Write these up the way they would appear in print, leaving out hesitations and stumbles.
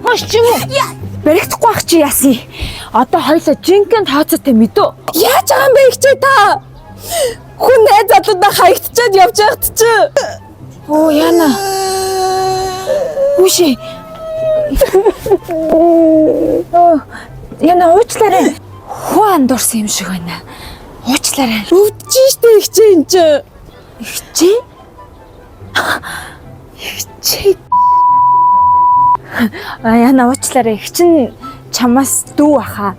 Хош ч юм уу? Баригдахгүй ах чи яасан? Одоо хоёлоо жинхэнэ тооцоотой мэдөө. Яаж байгаа юм бэ ихчээ та? Хүн найз залуудаа хаягдчиад явж байхад чи. Оо яна. Үши. Оо яна уучлаарай. Хүн андуурсан юм шиг байна. Уучлаарай. Өвдөж штэ ихчээ энэ чи. Ихчээ? Ихчээ. А яна уучлаарай. Их чин чамаас дүү аха.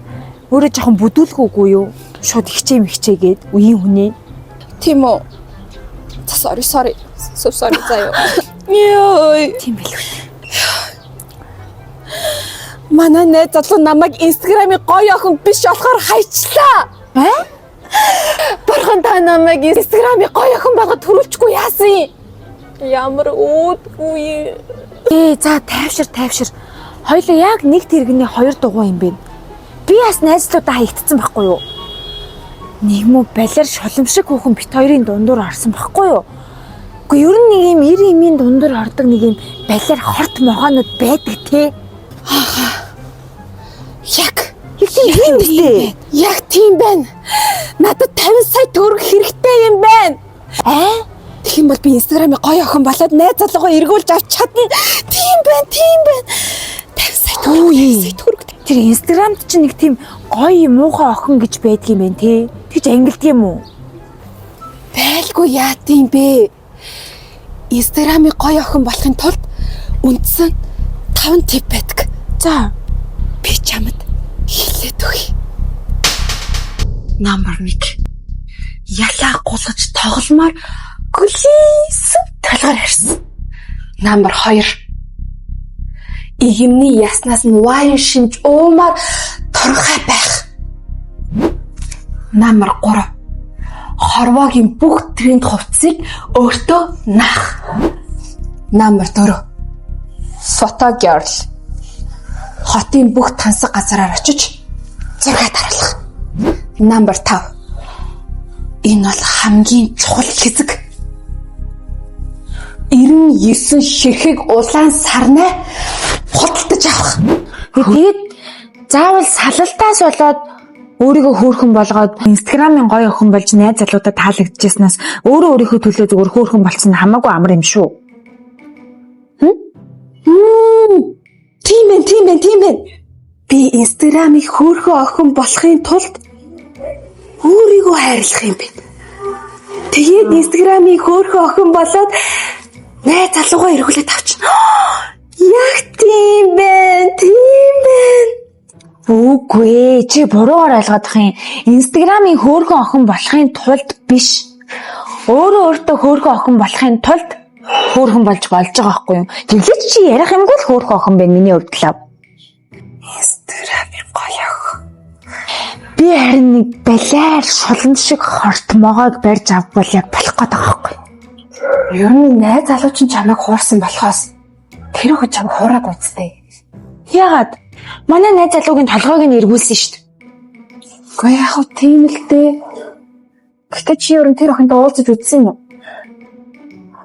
Өөрөө жоохон бүдүүлгүүгүй юу? Шууд ихчээ мэгчээ гээд үеийн хүнээ. Тийм үү? За sorry sorry. So sorry заяа. Йой. Тийм байлгүй. Манай найз залуу намайг Instagram-ийн гоё охин биш болохоор хайчлаа. Аа? Бурхан та намайг Instagram-ийн гоё охин болгоод төрүүлчихгүй яасан юм? Ямар үүдгүй юм. Ээ за тайвшир тайвшир. Хоёлоо яг нэг тэрэгний хоёр дугуй юм бэ. Би бас найзлуудаа хаягдсан байхгүй юу? Нэг мө балиар шулам шиг хүүхэн бит хоёрын дундуур орсон байхгүй юу? Гэхдээ ер нь нэг юм ир имийн дундуур ордог нэг юм балиар хорт могоонууд байдаг те. Яг Яг тийм юм билээ. Яг тийм байна. Надад 50 сая төгрөг хэрэгтэй юм байна. Аа? Тэгэх юм бол би Instagram-ийн гоё охин болоод найз залуугаа эргүүлж авч чадна. Тийм байна, тийм байна. 50 сая төгрөг, 50 сая төгрөг. Тэр Instagram-д чинь нэг тийм гоё муухай охин гэж байдаг юм байна те. Тэгж ангилдаг юм уу? Байлгүй яат юм бэ? Instagram-ийн гоё охин болохын тулд үндсэн 5 тип байдаг. За. Би чамд хэлээд өгье. Number 1. Ялаа гулгаж тогломоор гөлийсэн толгоор харсан. Number 2. Игэмний яснаас нь вайн шинж уумаар торхой байх. Number 3. Хорвоогийн бүх тренд хувцсыг өөртөө наах. Number 4. Photo girl. Хотын бүх тансаг газараар очиж зураг даруулах. Number 5. Энэ бол хамгийн чухал хэсэг. 99 ширхэг улаан сарнай худалдаж авах. Тэгээд заавал салалтаас болоод өөрийгөө хөөрхөн болгоод Instagram-ын гоё охин болж найз залуудад таалагдчихснаас өөрөө өөрийнхөө төлөө зүгээр хөөрхөн болсон нь хамаагүй амар юм шүү. Тийм ээ, тийм ээ, тийм ээ. Би Instagram-ыг хөөрхөн охин болохын тулд өөрийгөө хайрлах юм байна. Тэгээд Instagram-ыг хөөрхөн охин болоод найз залуугаа эргүүлээд авчна. Яг тийм байна, тийм байна. Үгүй ээ, чи буруугаар ойлгоод ах юм. Instagram-ын хөөрхөн охин болохын тулд биш. Өөрөө өөртөө хөөрхөн охин болохын тулд хөөрхөн болж болж байгаа байхгүй юу? Тэглэж чи ярих юмгүй л хөөрхөн охин байна миний хувьд л. Instagram-ын гоё охин. Би харин нэг балиар шулан шиг хорт могоог барьж авбал яг болох гээд байгаа байхгүй юу? Ер нь найз залуу чинь чамайг хуурсан болохоос тэр охин чамайг хуураагүй үстэй. Яагаад? Манай найз залуугийн толгойг нь эргүүлсэн шүү дээ. Гэхдээ яг хөө тийм л дээ. Гэтэ чи ер нь тэр охинтой уулзаж үзсэн юм уу?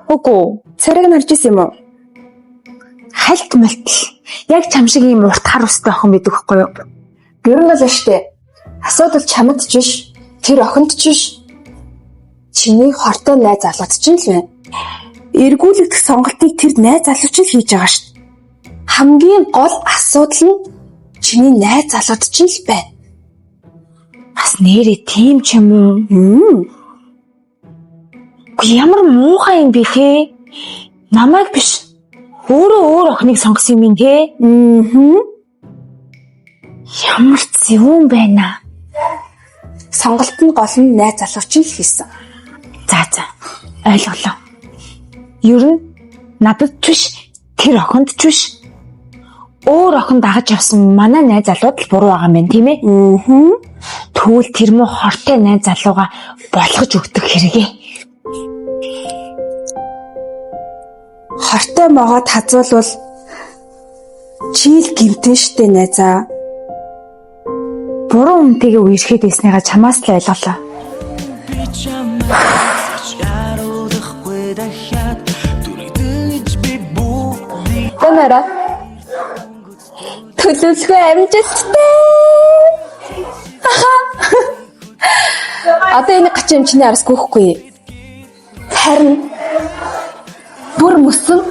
Үгүй. Царайг нь харж исэн юм уу? Хальт мэлтэл. Яг чам шиг ийм урт хар устай охин байдаг байхгүй юу? Ер нь бол штэ. Асуудал чамд ч биш, тэр охинд ч биш. Чиний хортой найз залууд чинь л байна. Эргүүлэгдэх сонголтыг тэр найз залуу чинь л хийж байгаа штэ. Хамгийн гол асуудал нь чиний найз залууд чинь л байна. Бас нэрээ тийм ч юм уу? Үгүй ямар муухай юм бэ те? Намайг биш. Өөрөө өөр охиныг сонгосон юм те? Мм. Ямар зөвүүн байна. Сонголт нь гол нь найз залуу чинь л хийсэн. За за. Ойлголоо. Ер нь надад ч биш, тэр охинд ч биш. Өөр охин дагаж явсан манай найз залууд л буруу байгаа юм байна, тийм ээ? Мм. Тэгвэл тэр муу хортой найз залууга болгож өгдөг хэрэгээ. Хортой могоод хазуулвал чийл гимтэн штэ найзаа. Буруу үнтэйгээ үерхэд байсныгаа чамаас л ойлголоо. Би чамаас яруулахгүй дахиад дүрэгдэж би бүгдийг Тэнэрэ. Төлөвлөгөө амжилттай. Аха. Одоо энэ гачин юм чиний араас гүйхгүй. Харин бүр мөсөн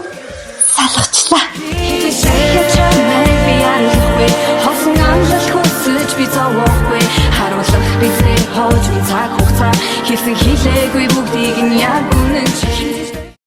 салгачлаа. Хэзээ чамайг би яарлахгүй. Хосон амлал хүсэж би зовоохгүй. Харуулах бизээ хожим цаг хугацаа. Хэлсэн хэлээгүй бүгдийг нь яг үнэн чи.